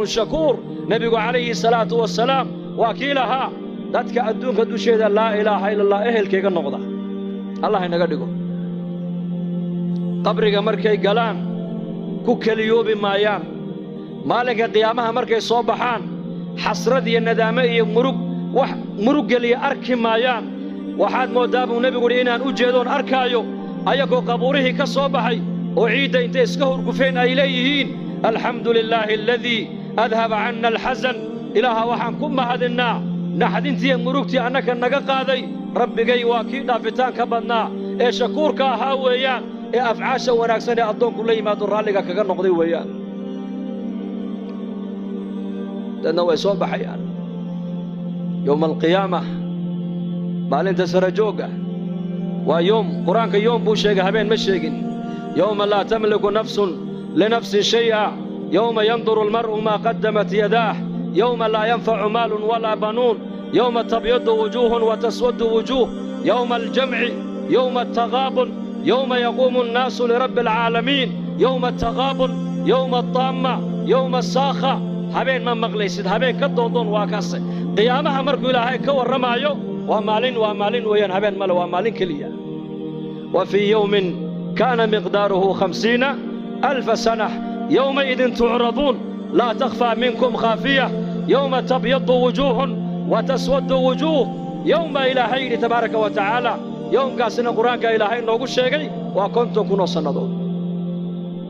Ghafuurun shakuur. Nebigu calayhi salaatu wasalaam waa kii lahaa dadka adduunka dusheeda laa ilaaha ila allah ehelkayga noqda, Allah inaga dhigo. Qabriga markay galaan ku keliyoobi maayaan, maalinka qiyaamaha markay soo baxaan xasrad iyo nadaame iyo murug wax murug geliya arki maayaan. Waxaad mooddaa buu nebigu yidhi inaan u jeedoon arkaayo ayagoo qabuurihii ka soo baxay oo ciidda intay iska hurgufeen ay leeyihiin alxamdu lilaahi aladii adhaba canna alxasan. Ilaaha waxaan ku mahadinnaa naxdintiiyo murugtii annaka naga qaaday. Rabbigay waa kii dhaafitaanka badnaa ee shakuurka ahaa weeyaan, ee afcaasha wanaagsan ee addoonku la yimaado raalliga kaga noqday weeyaan. Dadna way soo baxayaan yowma alqiyaama, maalinta sarajoogga. Waa yoom, qur-aanka yoom buu sheegay, habeen ma sheegin. Yowma laa tamliku nafsun linafsin shay'a, yowma yanduru almar'u maa qaddamat yadaah, yowma laa yanfacu maalun walaa banuun, yowma tabyadu wujuuhun wa taswaddu wujuuh, yowma aljamci, yowma altaqaabun, yowma yaquumu annaasu lirabbi alcaalamiin, yowma altaqaabun, yowma altaamma, yowma asaakha. Habeen ma maqlaysid, habeen ka doondoon waa kaase. Qiyaamaha markuu Ilaahay ka warramaayo waa maalin, waa maalin weeyaan, habeen male, waa maalin keliya. Wa fii yowmin kaana miqdaaruhu 50,000 sana, yowmaidin tucraduun laa takhfaa minkum khaafiya, yowma tabyadu wujuuhun wa taswaddu wujuuh. Yowma Ilaahay yidhi tabaaraka wa tacaala, yowmkaasina qur-aanka Ilaahay noogu sheegay waa 50,000 oo sannadood.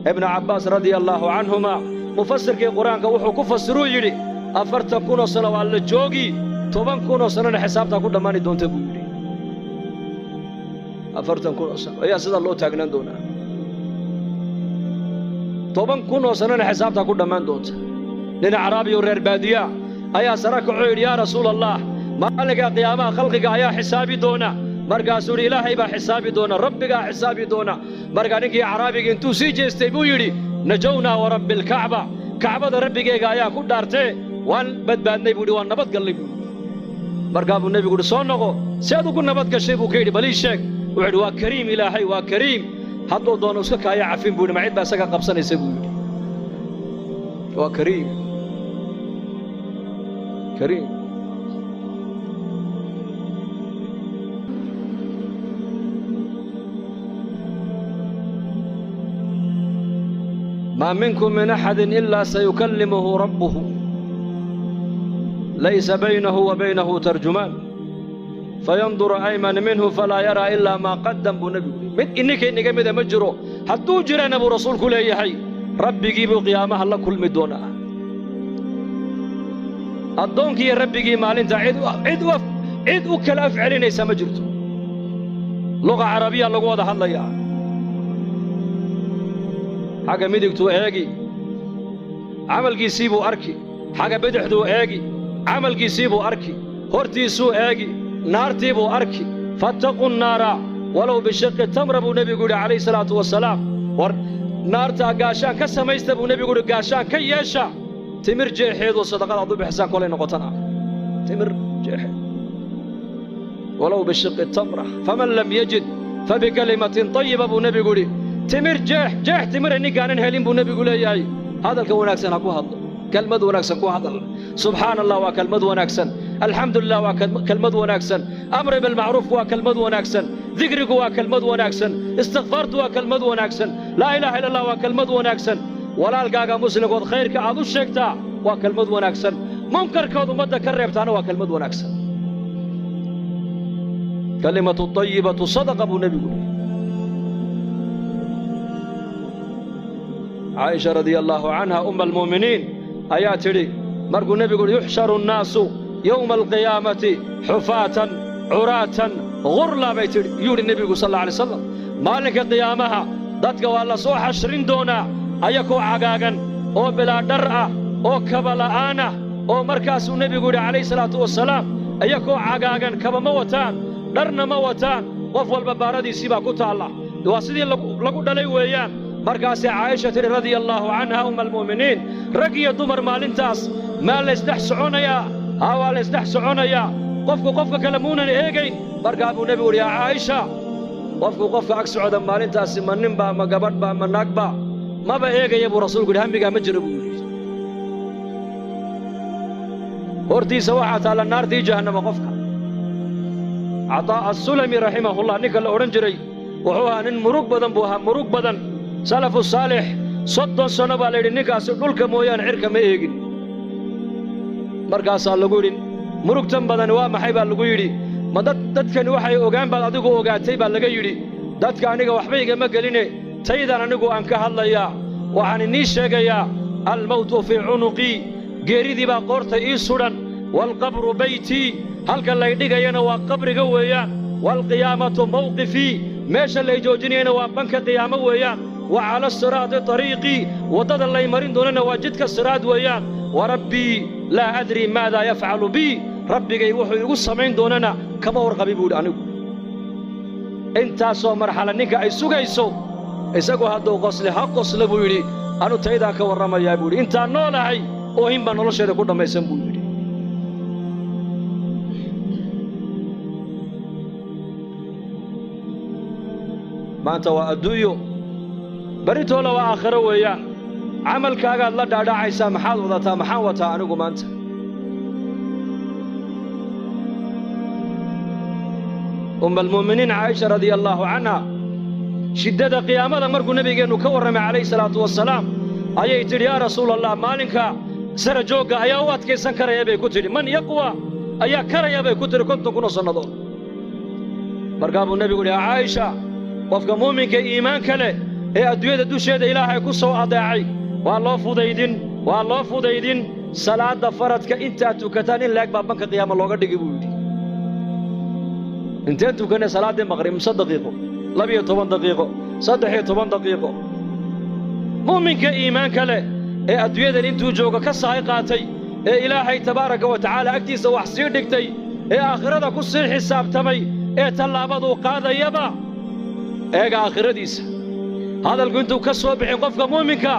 Ibnu Cabbaas radia allaahu canhuma mufasirkii qur-aanka wuxuu ku fasiruu yidhi 40,000 oo sano waa la joogi, 10,000 oo sanona xisaabtaa ku dhammaani doonta buu yidhi. 40,000 oo sano ayaa sidaa loo taagnaan doonaa, 10,000 oo sanona xisaabtaa ku dhammaan doonta. Nin acraabi oo reer baadiyaa ayaa sara kacoo yidhi yaa rasuul allah, maalinka qiyaamaha khalqiga ayaa xisaabi doona. Markaasuu yidhi Ilaahay baa xisaabi doona, rabbigaa xisaabi doona. Markaa ninkii acraabiga intuu sii jeestay buu yidhi najownaa wa rabbi alkacba, kacbada rabbigeyga ayaa ku dhaartee waan badbaadnay buu yidhi, waan nabad gallay buu yidhi. Markaa buu nebigu yidhi soo noqo, si aad ugu nabad gashay buu ka yidhi, bal ii sheeg. Wuxuu yidhi waa kariim Ilaahay, waa kariim, hadduu doono iska kaaya cafin buu yidhi, ma cid baa isaga qabsanaysa buu yidhi. Waa kariim, kariim. Maa minkum min axadin ilaa sayukallimuhu rabbuhu laysa baynahu wa baynahu tarjumaan fayanduru ayman minhu falaa yaraa ilaa maa qaddam buu nebigu yidhi. Mid ininka inaga mida ma jiro, hadduu jirana buu rasuulku leeyahay rabbigii buu qiyaamaha la kulmi doonaa. Addoonkiiyo rabbigii maalinta cid u kala af celinaysa ma jirto. Luqa carabiya lagu wada hadlayaa. Xagga midigtuu eegi, camalkiisii buu arki, xagga bidixduu eegi, camalkiisii buu arki, hortiisuu eegi, naartii buu arki. Fattaquu nnaara walow bishiqi tamra buu nebigu yidhi calayhi salaatu wasalaam. War naartaa gaashaan ka samaysta buu nebigu yidhi, gaashaan ka yeesha timir jeexeedoo sadaqada aad u bixisaan kolay noqotana timir jeexeed, walow bishiqi tamra, faman lam yajid fabikalimatin tayiba buu nebigu yidhi. Timir jeex, jeex timira ninkaanan helin buu nebigu leeyahay hadalka wanaagsan ha ku hadlo, kelmad wanaagsan ku hadal. Subxaana allah waa kelmad wanaagsan, alxamdulilah waa kelmad wanaagsan, amri bilmacruuf waa kelmad wanaagsan, dikrigu waa kelmad wanaagsan, istikfaartu waa kelmad wanaagsan, laa ilaaha illa allah waa kelmad wanaagsan, walaalkaaga muslimkood khayrka aad u sheegtaa waa kelmad wanaagsan, munkarkood ummadda ka reebtaana waa kelmad wanaagsan. Kalimatu tayibatu sadaqa buu nebigu yidhi. Caaisha radia allaahu canha umma almu'miniin ayaa tidhi markuu nebigu yidhi yuxsharu annaasu yowma alqiyaamati xufaatan curaatan ghurla bay tidhi, yuu yidhi nebigu sal alla alay salam, maalinka qiyaamaha dadka waa la soo xashrin doonaa ayakoo cagaagan oo bilaa dhar ah oo kaba la'aan ah, oo markaasuu nebigu yidhi calayhi salaatu wasalaam ayakoo cagaagan, kaba ma wataan, dharna ma wataan, qof walba baaradiisii baa ku taalla, waa sidii lagu dhalay weeyaan. Markaasay Caaisha tidhi radia allaahu canha umma almu'miniin, rag iyo dumar maalintaas maa laysdhex soconayaa? Haa, waa laysdhex soconayaa, qofku qofka kale muunan eegayn. Markaa buu nebigu yidhi yaa Caaisha, qofku qofka ag socda maalintaasi ma ninbaa, ma gabadhbaa, ma naagba, maba eegaya buu rasuulku yidhi, hammigaa ma jiro buu yidhi. Hortiisa waxaa taalla naartii jahannama qofka. Cataa assulami raximahullah ninka la odhan jiray wuxuu ahaa nin murug badan buu ahaa, murug badan. Salafu saalix 30 sano baa la yidhi ninkaasi dhulka mooyaane cirka ma eegin. Markaasaa lagu yidhi murugtan badan waa maxay baa lagu yidhi. Ma dadkani waxay ogaan baad adigu ogaatay baa laga yidhi. Dadka aniga waxba igama geline, taydan anigu aan ka hadlayaa. Waxaan inii sheegayaa almawtu fii cunuqii, geeridii baa qoorta ii sudhan. Waalqabru baytii, halka lay dhigayana waa qabriga weeyaan. Waalqiyaamatu mawqifii, meesha lay joojinayana waa banka qiyaamo weeyaan. Wa cala asiraadi tariiqii, waddada lay marin doonana waa jidka siraad weeyaan. Wa rabbii laa adrii maadaa yafcalu bii, rabbigay wuxuu igu samayn doonana kama warqabi buu yidhi anigu. Intaasoo marxala ninka ay sugayso, isagu hadduu qosle ha qosle buu yidhi, anu taydaan ka warramayaa buu yidhi. Intaan noolahay oohin baa nolosheeda ku dhammaysan buu yidhi. Maanta waa adduunyo, barritoola waa aakhiro weeyaan. Camalkaagaad la dhaadhacaysaa, maxaad wadataa, maxaan wataa anigu maanta? Umma almu'miniin Caaisha radia allaahu canha shiddada qiyaamada markuu nebigeennu ka warramay calayhi salaatu wasalaam ayay tidhi, yaa rasuulallah, maalinka sara joogga ayaa u adkaysan karaya bay ku tidhi. Man yaqwa ayaa karaya bay ku tidhi 50,000 oo sannadood. Markaa buu nebigu yidhi, yaa Caaisha, qofka muuminka iimaanka leh ee adduunyada dusheeda Ilaahay ku soo adeecay waa loo fudaydin, waa loo fudaydin. Salaadda faradka intaad tukataan in laeg baa banka qiyaama looga dhigi buu yidhi. Inteen tukanay salaaddii maqrib? Mise daqiiqo, 12 daqiiqo, 13 daqiiqo. Muuminka iimaanka leh ee adduunyadan intuu joogo ka sahay qaatay, ee Ilaahay tabaaraka wa tacaala agtiisa wax sii dhigtay, ee aakhirada ku sii xisaabtamay, ee tallaabaduu qaadayaba eega aakhiradiisa. Hadalku intuu ka soo bixin qofka muuminka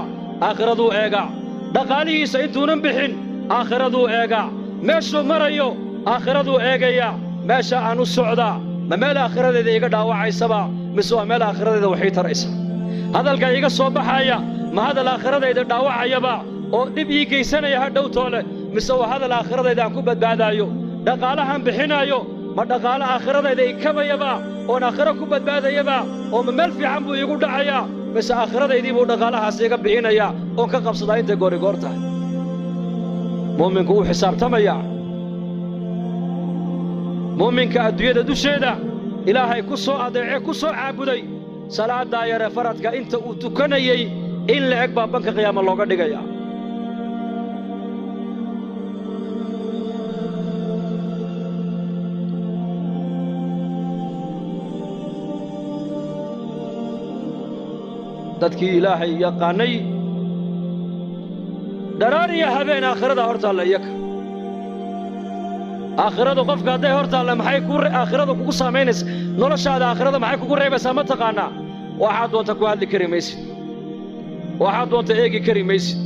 aakhiraduu eegaa. Dhaqaalihiisa intuunan bixin aakhiraduu eegaa. Meeshuu marayo aakhiraduu eegayaa. Meesha aan u socdaa ma meel aakhiradeeda iga dhaawacaysaba mise waa meel aakhiradeeda waxii taraysa? Hadalka iga soo baxaya ma hadal aakhiradayda dhaawacayaba oo dhib ii geysanaya ha dhowtoole, mise waa hadal aakhiradayda aan ku badbaadaayo? Dhaqaalahaan bixinaayo ma dhaqaalo aakhiradayda i kabayaba oon aakhiro ku badbaadayaba, oo ma meel fiican buu iigu dhacayaa, mise aakhiradaydii buu dhaqaalahaas iga bixinayaa oon ka qabsadaa intay goorigoor tahay? Mu'minku wuu xisaabtamayaa. Muuminka adduunyada dusheeda Ilaahay ku soo adeece, ku soo caabuday, salaaddaa yare faradka inta uu tukanayey in la eg baa banka qiyaama looga dhigayaa. Dadkii Ilaahay yaqaannay dharaar iyo habeen aakhirada hor taalla iyaka. Aakhiradu qofka hadday hor taalla maxay ku aakhiradu kugu saamaynaysa? Noloshaada aakhirada maxay kugu reebaysaa ma taqaannaa? Waxaad doonta ku hadli kari maysid, waxaad doonta eegi kari maysid,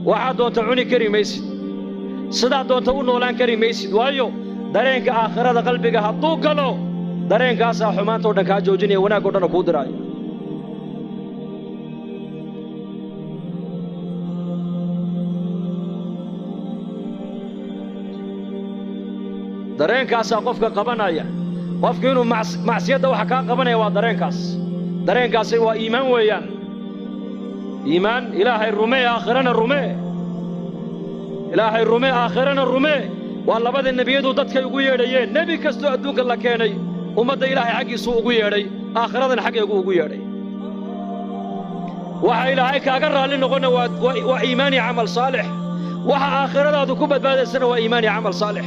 waxaad doonta cuni kari maysid, sidaad doonta u noolaan kari maysid. Waayo dareenka aakhirada qalbiga hadduu galo, dareenkaasaa xumaanta o dhan kaa joojinaya, wanaag o dhanna kuu diraaya. Dareenkaasaa qofka qabanaya. Qofku inuu macsiyadda waxa kaa qabanaya waa dareenkaas. Dareenkaasi waa iimaan weeyaan. Iimaan Ilaahay rumee, aakhirana rumee. Ilaahay rumee, aakhirana rumee. Waa labada nebiyadu dadkay ugu yeedhayeen. Nebi kastoo adduunka la keenay ummadda Ilaahay xaggiisuu ugu yeedhay, aakhiradana xaggeegu ugu yeedhay. Waxa Ilaahay kaaga raalli noqonna waa iimaan iyo camal saalix. Waxa aakhiradaadu ku badbaadaysana waa iimaan iyo camal saalix.